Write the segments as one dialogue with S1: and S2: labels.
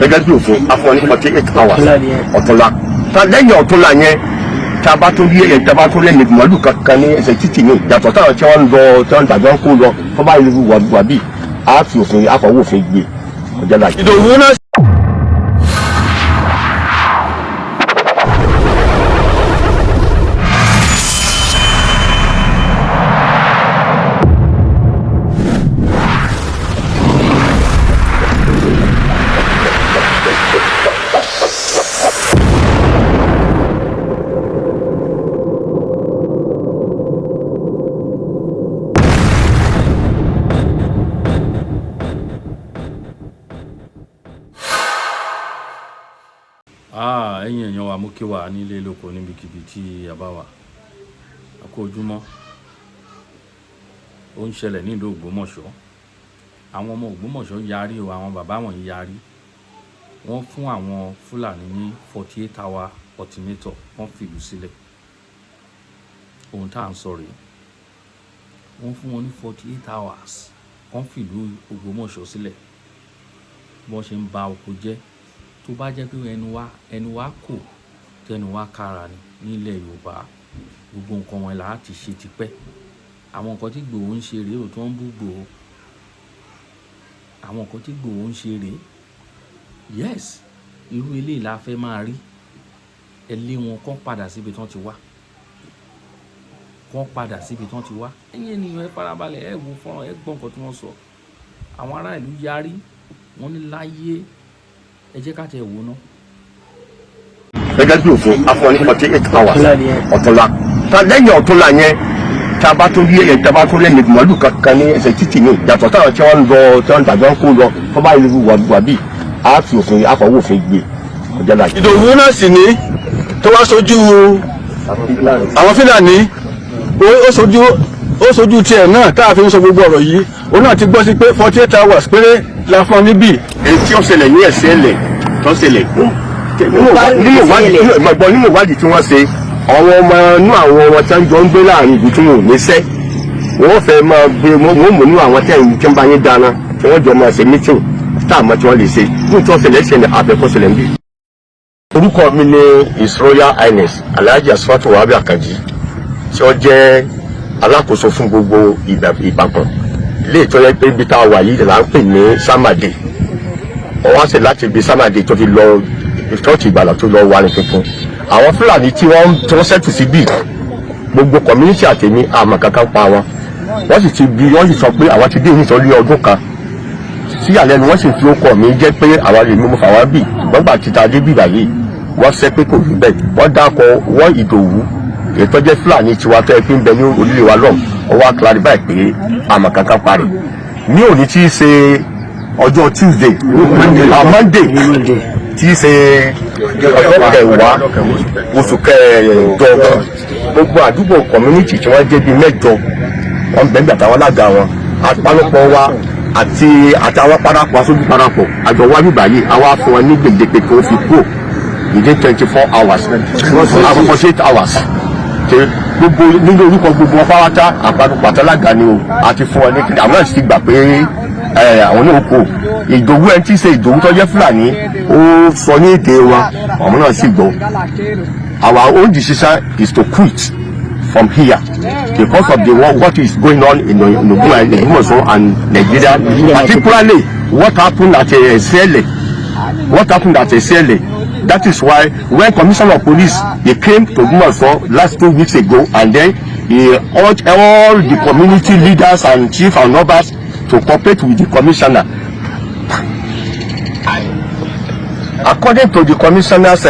S1: Gẹ́gẹ́ bí òfin, a fún wọn ní 48 hours. Ọ̀túnla ta, lẹ́yìn ọ̀túnla yẹn, tá a bá tó rí ẹ̀, tá a bá tó rí ẹ̀mí màálù kankan ní ẹsẹ̀ títì ní yàtọ̀ táwọn tí wọ́n ń lọ, tí wọ́n ń tàbí wọ́n kó lọ, tó bá yẹ wà bí a fi òfin àfọwọ́ òfin gbé ọjọ́ láti.
S2: Ìdòwú náà.
S3: Ah, ẹ̀yin èèyàn wa, mú kí wà nílé lóko níbikíbi tí a bá wà, a kú ojúmọ́. Ó ń ṣẹlẹ̀ nílùú Ògbómọ̀ṣọ́. Àwọn ọmọ Ògbómọ̀ṣọ́ yarí o. Àwọn bàbá wọ̀nyí yarí. Wọ́n fún àwọn Fúlàní ní 48 hour ultimatum, wọ́n fìlú sílẹ̀. Ohun tá à ń sọ rèé. Wọ́n fún wọn ní 48 hours, wọ́n fìlú Ògbómọ̀ṣọ́ sílẹ̀. Bí wọ́n ṣe ń ba oko jẹ́, tó bá jẹ́ pé ẹnu wa kò tẹnu wa kára ni nílẹ̀ Yorùbá, gbogbo nǹkan wọn là á ti ṣe tipẹ́. Àwọn nǹkan tí Ìgbòho ń ṣe rèé ò tó ń bú Ìgbòho. Àwọn nǹkan tí Ìgbòho ń ṣe rèé. Yes, irú eléyìí la fẹ́ máa rí. Ẹ lé wọn kán padà síbi tán ti wá, kán padà síbi tán ti wá. Ẹ̀yin ènìyàn, ẹ farabalẹ̀, ẹ wo fọ́nrán, ẹ gbọ́ nǹkan tí wọ́n sọ. Àwọn ará ìlú yarí, wọ́n ní láyé. Ẹ jẹ́ ká tẹ̀ wò ná.
S1: Gẹ́gẹ́ bí òfin, a fún wọn ní 48 hours. Ọ̀túnla ta, lẹ́yìn ọ̀túnla yẹn, tá a bá tó rí ẹ̀, tá a bá tó rí ẹ̀mí màálù kankan ní ẹsẹ̀ títì ní yàtọ̀ táwọn tí wọ́n ń lọ, tí wọ́n ń tàbí wọ́n kó lọ, tó bá yẹ wà bí a fi òfin àfọwọ́ òfin gbé ọjọ́ láti.
S2: Ìdòwú náà sì ní tó wá sojú àwọn Fúlàní, ó sojú tiẹ̀ náà tá a fi ń sọ gbogbo ọ̀rọ̀ yìí. Òun náà ti gbọ́ sí pé 48 hours péré la fún ọ níbí.
S1: Èyí tí ó ṣẹlẹ̀ ní ẹ̀sẹ̀ ẹlẹ̀ tó ṣẹlẹ̀ nínú ìwádìí tí wọ́n ṣe, àwọn ọmọ inú àwọn ọmọ tí wọ́n jọ ń gbé láàrin ìlú tí wọn ò níṣẹ́, wọ́n fẹ́ máa gbé wọ́n mú nínú àwọn tí ń bá yín dáná, tí wọ́n jọ máa ṣe meeting tá àmọ́ tí wọ́n lè ṣe ní tí wọ́n ṣẹlẹ̀ ṣẹlẹ̀ àfẹ́kọ́ ṣẹlẹ̀ ń bí. Orúkọ mi ni His Royal Highness Alhaji Asfatu Wahabi Akanji, tí ó jẹ́ alákòóso fún gbogbo Ìbàdàn, ilé ìtọ́jú pé ibi tá a wà yìí là ń pè ní Sámàdé. Wọ́n wá sí láti ibi Sámàdé tó fi lọ church Ìgbàlà tó lọ wà ní tuntun. Àwọn Fúlàní tí wọ́n tí wọ́n settle sí bíi gbogbo community àtẹ̀mí àmọ̀ kankan pa wọn. Wọ́n sì ti bí wọ́n sì sọ pé àwọn ti dé ìnísọ̀ ní ọdún kan sí àlẹ́nu. Wọ́n sì fi ókọ̀ mi jẹ́ pé àwa lè mú fà wá bì, ṣùgbọ́n gbà títa dé bìbà yìí, wọ́n sẹ́ pé kò rí bẹ́ẹ̀. Wọ́n dákọ̀ wọ́n Ìdòwú, ètò jẹ́ Fúlàní tiwa tó ẹ fi ń bẹ ní orílẹ̀ wa lọ́hùn. Wọ́n wá clarify pé àmọ̀ kankan parí ní òní tí í ṣe ọjọ́ Tuesday, Monday, tí í ṣe ọjọ́ kẹwàá oṣù kẹjọ. Gbogbo àdúgbò community tí wọ́n jẹ́ bíi mẹ́jọ, wọ́n bẹ̀ẹ́ gbàtà wọn lága wọn àpálọ́pọ̀ wa àti àtàwọn parapọ̀, aṣojú parapọ̀ àjọ wájú báyìí, àwa fún wọn ní gbèdéke tó fi kú within 24 hours, 48 hours. Ṣe gbogbo nínú orúkọ gbogbo wọn pátá, àpapọ̀ àtàlágà ni o àti fún wọn ní kíni. Àwọn náà sì gbà pé àwọn náà kò Ìdòwú, ẹni tí í ṣe Ìdòwú tó jẹ́ Fúlàní, ó sọ ní èdè wọn, àwọn náà sì gbọ́. Our own decision is to quit from here because of the what is going on in Ogbomoso and Nigeria, particularly what happened at Esele, what happened at Esele. That is why when Commissioner of Police, they came to Ogbomoso last 2 weeks ago, and then he urged all the community leaders and chiefs and others to cooperate with the commissioner. According to the commissioner's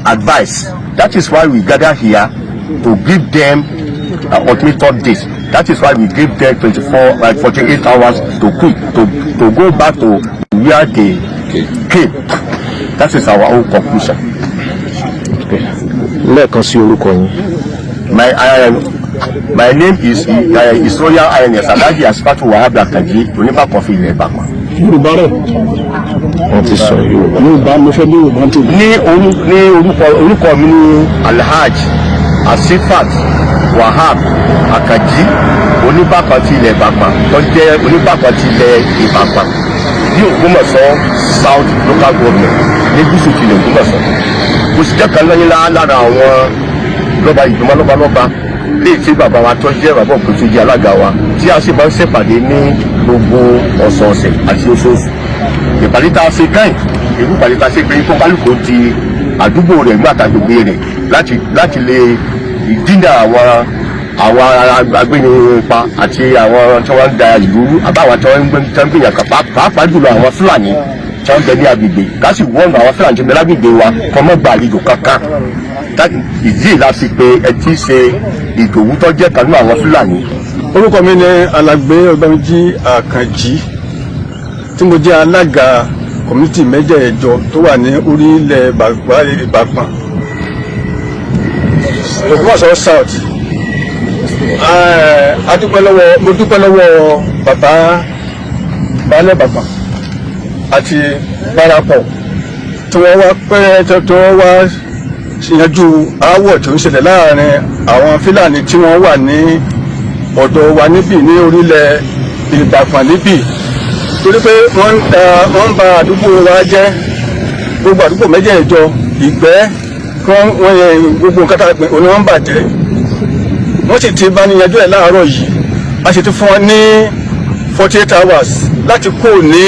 S1: advice, that is why we gather here to give them ultimatum dates. That is why we give them 24, 48 hours to quit, to go back to where they came. That is our own conclusion.
S4: Lẹ́ẹ̀kan sí, orúkọ yín.
S1: My name is His Royal Highness Alhaji Asifatu Wahab Akanji, Oníbàkan fi ilẹ̀ Ìbàdàn.
S5: Yorùbá rẹ.
S4: Wọ́n ti sọ Yorùbá.
S5: Yorùbá, mo fẹ́ bí Yorùbá tó.
S1: Ní orúkọ mi ní Alhaji Asifat Wahab Akanji, Oníbàkan ti ilẹ̀ Ìbàdàn, tó jẹ́ Oníbàkan ti ilẹ̀ Ìbàdàn. Ní Ògbómọ̀ṣọ́ South Local Government, ní gúúsù tilẹ̀ Ògbómọ̀ṣọ́, mo sì jẹ́ kan lọ́yìn lára àwọn lọ́ba, ìgbìmọ̀ lọ́balọ́ba léyìí tí bàbá wa tó jẹ́ bàbá òkú tó jẹ́ alága wa, tí a sì máa ń ṣèpàdé ní gbogbo ọ̀sọ̀ọ̀sẹ̀ àti oṣooṣù. Ìpàdé tá a ṣe káyìn, irú ìpàdé tá a ṣe pé kó kálukú di àdúgbò rẹ̀ gbé àtàgbègbè rẹ̀ láti lè dínà àwọn agbẹnipa àti àwọn tí wọ́n ń da ìlú rú, àbáwọn tí wọ́n ń gbìyànjú kan, pàápàá jùlọ àwọn Fúlàní tí wọ́n ń bẹ ní agbègbè, ká sì wọ́n àwọn Fúlàní tí ń bẹ lágbègbè wa kọ́ mọ́ gba àlejò kankan. Ìdí ìlà sí pé ẹ ti ṣe Ìdòwú tó jẹ́ kanú àwọn Fúlàní.
S2: Orúkọ mi ni Alàgbé Ọgbàmíjì Àkànjì, tí mo jẹ́ alága community mẹ́jẹ̀ẹ̀jọ tó wà ní orílẹ̀ Ìbàpọ̀n, Ògbómọ̀ṣọ́ South. A dúpẹ́ lọ́wọ́, mo dúpẹ́ lọ́wọ́ bàbá baálẹ̀ Ìbàpọ̀n àti parapọ̀ tí wọ́n wá pẹ́, tí wọ́n wá yanjú aáwọ̀ tó ń ṣẹlẹ̀ láàrin àwọn Fúlàní tí wọ́n wà ní ọ̀dọ̀ wa níbí ní orílẹ̀ Ìbàpọ̀n níbí, torí pé wọ́n ń ba àdúgbò wa jẹ́. Gbogbo àdúgbò mẹ́jẹ̀ẹ̀jọ, ìgbẹ́ kí wọ́n yẹ gbogbo nǹkan tá a pè òní wọ́n ń bàjẹ́. Wọ́n sì ti bá ní yanjú ẹ̀ láàárọ̀ yìí. A sì ti fún wọn ní 48 hours láti kó ní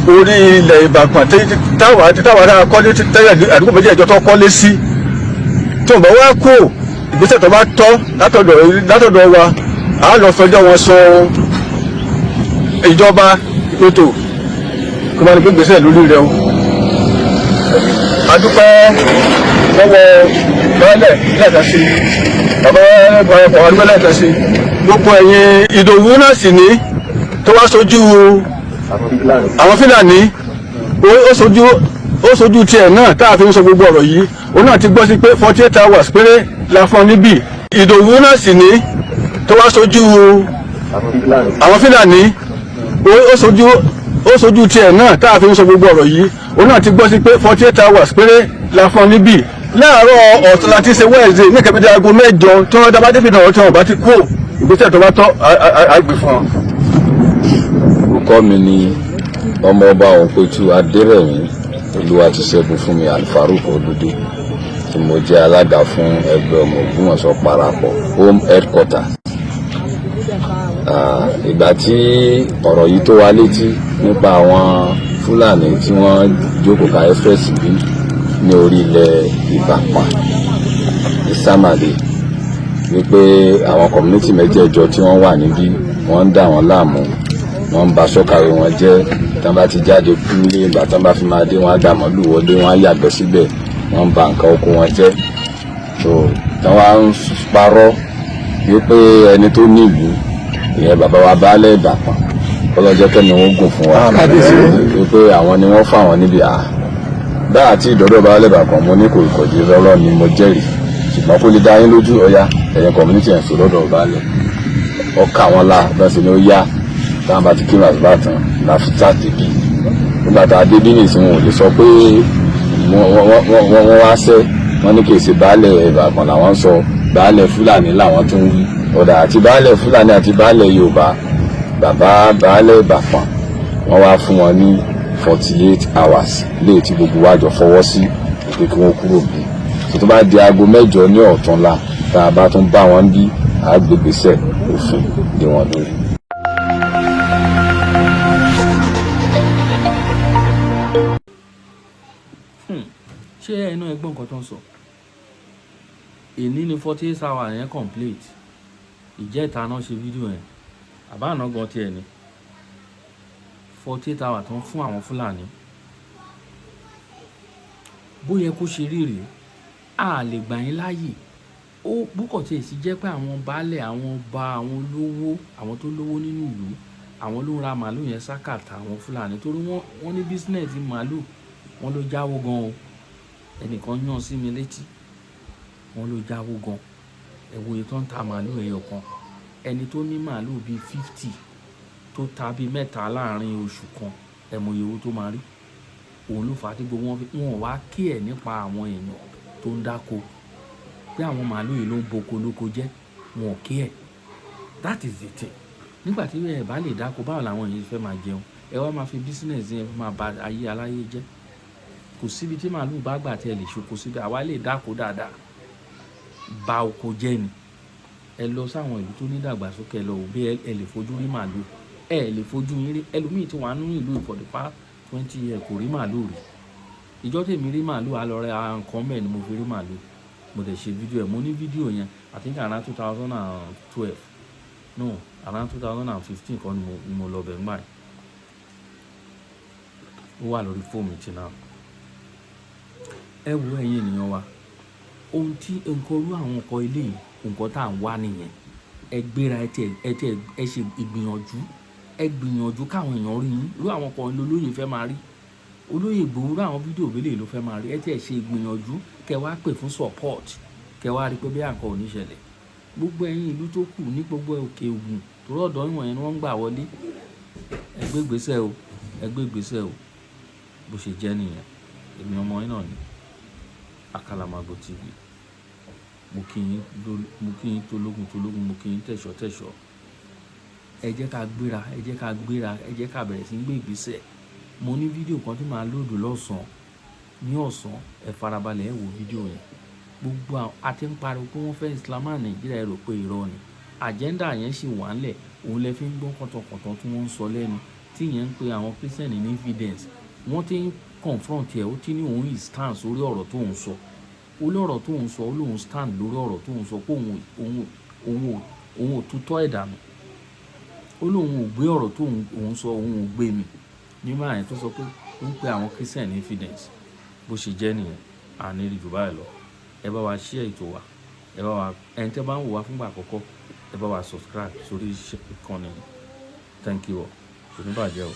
S2: orí ilẹ̀ Ìbàpọ̀n táwa náà kọ́lé, tẹ́lẹ̀ àdúgbò mẹ́jẹ̀ẹ̀jọ tó kọ́lé sí. Tí wọ́n bá wá kó, ìgbésẹ̀ tó bá tọ́ látọ̀dọ̀ wa, a lọ fẹjọ́ wọn sọ ìjọba ètò kó bá ní gbé ìgbésẹ̀ lórí rẹ̀ o. A dúpẹ́ lọ́wọ́ baálẹ̀ lẹ́ẹ̀kan sí, bàbá ọ̀rọ̀ lẹ́ẹ̀kan sí, gbogbo ẹ̀yin. Ìdòwú náà sì ní tó wá sojú àwọn Fúlàní, ó sojú tiẹ̀ náà tá a fi ń sọ gbogbo ọ̀rọ̀ yìí. Òun náà ti gbọ́ sí pé 48 hours péré la fún ọ níbí. Ìdòwú náà sì ní tó wá sojú àwọn Fúlàní, ó sojú tiẹ̀ náà tá a fi ń sọ gbogbo ọ̀rọ̀ yìí. Òun náà ti gbọ́ sí pé 48 hours péré la fún ọ níbí. Láàárọ̀ ọ̀tún láti ṣe Wednesday ní kẹ́kẹ́ aago 8, tí wọ́n dábàá débi náà, tí wọ́n bá ti kú, ìgbésẹ̀ tó bá tọ́ á gbé fún wọn.
S6: Orúkọ mi ni Ọmọọba Òǹpẹ̀tù Adérẹ̀mí Olúwatíṣẹ́gun Fúnmi Alfaruk Olùdé, tí mo jẹ́ alága fún ẹgbẹ́ ọmọ Ògbómọ̀ṣọ́ parapọ̀ home headquarter. Ìgbà tí ọ̀rọ̀ yìí tó wa létí nípa àwọn Fúlàní tí wọ́n jókòó ka express bí ní orí ilẹ̀ Ìbàpà ní Sàmàdé, wípé àwọn community mẹ́jẹ̀ẹ̀jọ tí wọ́n wà níbí, wọ́n ń dà wọ́n láàmú, wọ́n ń ba soakaway wọn jẹ́. Tí wọ́n bá ti jáde kúlé, ìgbà tí wọ́n bá fi máa dé, wọ́n á dà mọ́lù wọlé, wọ́n á yàgbẹ́ síbẹ̀, wọ́n ń ba nǹkan oko wọn jẹ́. So tí wọ́n á ń parọ́ wípé ẹni tó nílùú, ìyẹn bàbá wa baálẹ̀ Ìbàpọ̀n, kọlọ́jọ́ kẹ́mi wọn gùn fún wa, wípé àwọn ni wọ́n fà wọ́n níbi à bá àti ìdọ́dọ̀ baálẹ̀ Ìbàpọ̀n. Mo ní kò kọ̀dí lọ́rọ́ ni mo jẹ́rìí, ṣùgbọ́n kó lè dá yín lójú, ọ̀ya, ẹ̀yin community ẹ̀ ń sọ lọ́dọ̀ baálẹ̀ ọkà wọn la bẹ́ẹ̀ sì ni ó yá. Táwọn bá ti kí màá bá tán la fi tá débi. Nígbà tá a débí nìsín, wọn ò lè sọ pé wọ́n wá sẹ́. Wọ́n ní kì í ṣe baálẹ̀ Ìbàpọ̀n làwọn ń sọ, baálẹ̀ Fúlàní làwọn tún wí. Ọ̀dà àti baálẹ̀ Fúlàní àti baálẹ̀ Yorùbá, bàbá baálẹ̀ Ìbàpọ̀n, wọ́n wá fún wọn ní 48 hours léyìí tí gbogbo wa jọ fọwọ́ sí pé kí wọ́n kúrò bí. Tó bá di aago 8 ní ọ̀túnla, tá a bá tún bá wọn bí, àgbègbèsẹ̀ òfin lé wọn lórí.
S3: Ṣé ẹnu ẹgbọ́n nǹkan tó ń sọ? Èní ni 48 hours yẹn complete. Ìjẹta náà ṣe fídíò yẹn, àbá àná gan tiẹ̀ ni 48 hours tó ń fún àwọn Fúlàní. Bóyá kó ṣe rí rèé, a lè gbà yín láàyè. Ó búkọ̀ tí èsì jẹ́ pé àwọn baálẹ̀, àwọn ọba, àwọn olówó, àwọn tó lówó nínú ìlú, àwọn ló ń ra màálù yẹn sákàtà àwọn Fúlàní, torí wọ́n ní business màálù, wọ́n ló jáwó gan o. Ẹnìkan yàn sí mi létí, wọ́n ló jáwó gan. Ẹ wo iye tó ń ta màálù ẹyọ kan. Ẹni tó ní màálù bíi 50, tó ta bíi mẹ́ta láàrin oṣù kan, ẹ mọ iye owó tó máa rí. Òun ló fà á tí gbogbo wọn fi wọn wá kí ẹ̀ nípa àwọn èèyàn tó ń dáko, pé àwọn màálù yìí ló ń boko lóko jẹ́. Wọn ò kí ẹ̀. That is the thing. Nígbà tí ẹ bá lè dáko, báwo làwọn èèyàn fẹ́ máa jẹun? Ẹ wá máa fi business yẹn fi máa ba ayé aláyé jẹ́. Kò síbi tí màálù bá gbà tí ẹ lè ṣoko síbi. Àwa lè dáko dáadáa, ba oko jẹ́ ni. Ẹ lọ sáwọn ìlú tó ní ìdàgbàsókè, ẹ lọ wò bí ẹ lè fojú rí màálù. Ẹ lè fojú yín rí. Ẹlòmíì tí wàá nínú ìlú for the past 20 years, kò rí màálù rí. Ìjọ́ tèmi rí màálù, á lọ rẹ nǹkan mẹ́ẹ̀ ni mo fi rí màálù. Mo dẹ̀ ṣe fídíò ẹ̀, mo ní fídíò yẹn. I think around 2012, no, around 2015 kọ́ ni mo lọ bẹ̀ ńgbà yẹn. Ó wà lórí fóònù mi tí náà. Ẹ wo, ẹ̀yin ènìyàn wa, ohun tí nǹkan orú àwọn nǹkan ilé yìí, nǹkan tá à ń wá nìyẹn. Ẹ gbéra, ẹ tiẹ̀ ẹ ṣe ìgbìyànjú, ẹ gbìyànjú káwọn èèyàn rí yín. Irú àwọn kan lolóyè fẹ́ máa rí, olóyè Ìgbòho, irú àwọn fídíò bẹ́lẹ̀ ló fẹ́ máa rí. Ẹ tiẹ̀ ṣe ìgbìyànjú kẹ wá pè fún support, kẹ wá rí pé bí àǹkan ò ní ṣẹlẹ̀. Gbogbo ẹ̀yin ìlú tó kù ní gbogbo Òkè Ògùn torí ọ̀dọ́ ìwọ̀n yẹn ni wọ́n ń gbà wọlé, ẹ gbé ìgbésẹ̀ o, ẹ gbé ìgbésẹ̀ o. Bó ṣe jẹ́ nìyẹn. Èmi ọmọ yín náà ni, Àkàlàmàgbò TV. Mo kí yín, mo kí yín tológun tológun, mo kí yín tẹ̀ṣọ́ tẹ̀ṣọ́. Ẹ jẹ́ ká gbéra, ẹ jẹ́ ká gbéra, ẹ jẹ́ ká bẹ̀rẹ̀ sí ní gbé ìgbésẹ̀. Mo ní fídíò kan tí màá load lọ́sàn-án, ní ọ̀sán. Ẹ farabalẹ̀, ẹ wo fídíò yẹn. Gbogbo a ti ń pariwo pé wọ́n fẹ́ Islamize Nàìjíríà, ẹ rò pé irọ́ ni. Agenda yẹn sì wà ńlẹ̀. Òun lẹ fi ń gbọ́ kọ̀tọ̀kọ̀tọ̀ tí wọ́n ń sọ lẹ́nu, tí ìyẹn ń pe àwọn Christian ní infidels. Wọ́n ti ń confront ẹ̀, ó ti ní òun is stand sórí ọ̀rọ̀ tó ń sọ. Ó lọ́rọ̀ tó ń sọ, ó lóun stand lórí ọ̀rọ̀ tó ń sọ pé òun ò tutọ́ ẹ̀ dànù. Ó lóun ò gbé ọ̀rọ̀ tó òun sọ, òun ò gbé mi nígbà yẹn tó sọ pé ó ń pe àwọn Christian ní infidels. Bó ṣe jẹ́ nìyẹn. Àní rí jù báyìí lọ. Ẹ bá wa share ètò wa. Ẹ bá wa, ẹni tẹ́ bá ń wò wá fúngbà àkọ́kọ́, ẹ bá wa subscribe sórí ìkànnì. Thank you all. Kò ní bàjẹ́ o.